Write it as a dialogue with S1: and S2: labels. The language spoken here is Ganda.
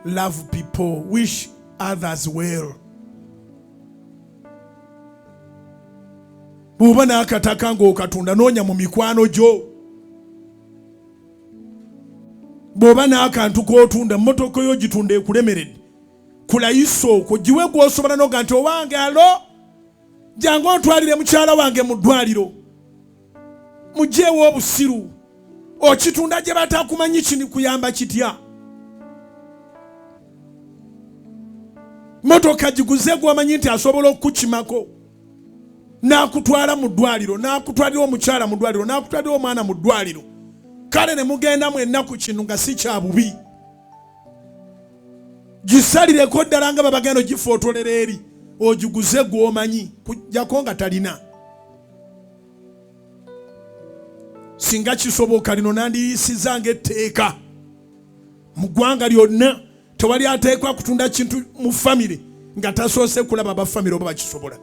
S1: Love people, wish others well. Bw'oba n'akataka ng'okatunda noonya mu mikwano gyo. Bw'oba n'akantu k'otunda, mmotoka yo gitunda ekulemeredde, kulayisa okwo giwe gw'osobola noga nti owange alo jangu ontwalire mukyala wange mu ddwaliro, mugyewo obusiru. Okitunda gye batakumanyi kini kuyamba kitya? Motoka giguze gwomanyi nti asobola okukukimako n'akutwala mu ddwaliro, n'akutwalira omukyala mu ddwaliro, n'akutwalira omwana mu ddwaliro, kale ne mugenda mwenna ku kintu nga si kya bubi. Gisalireko ddala nga babagenda ogifootolera eri, ogiguze gwomanyi kujjako nga talina. Singa kisoboka lino nandiyisiza ng'etteeka mu ggwanga lyonna, tewali ateekwa kutunda kintu mu famire nga tasoose kulaba ba famire oba bakisobola.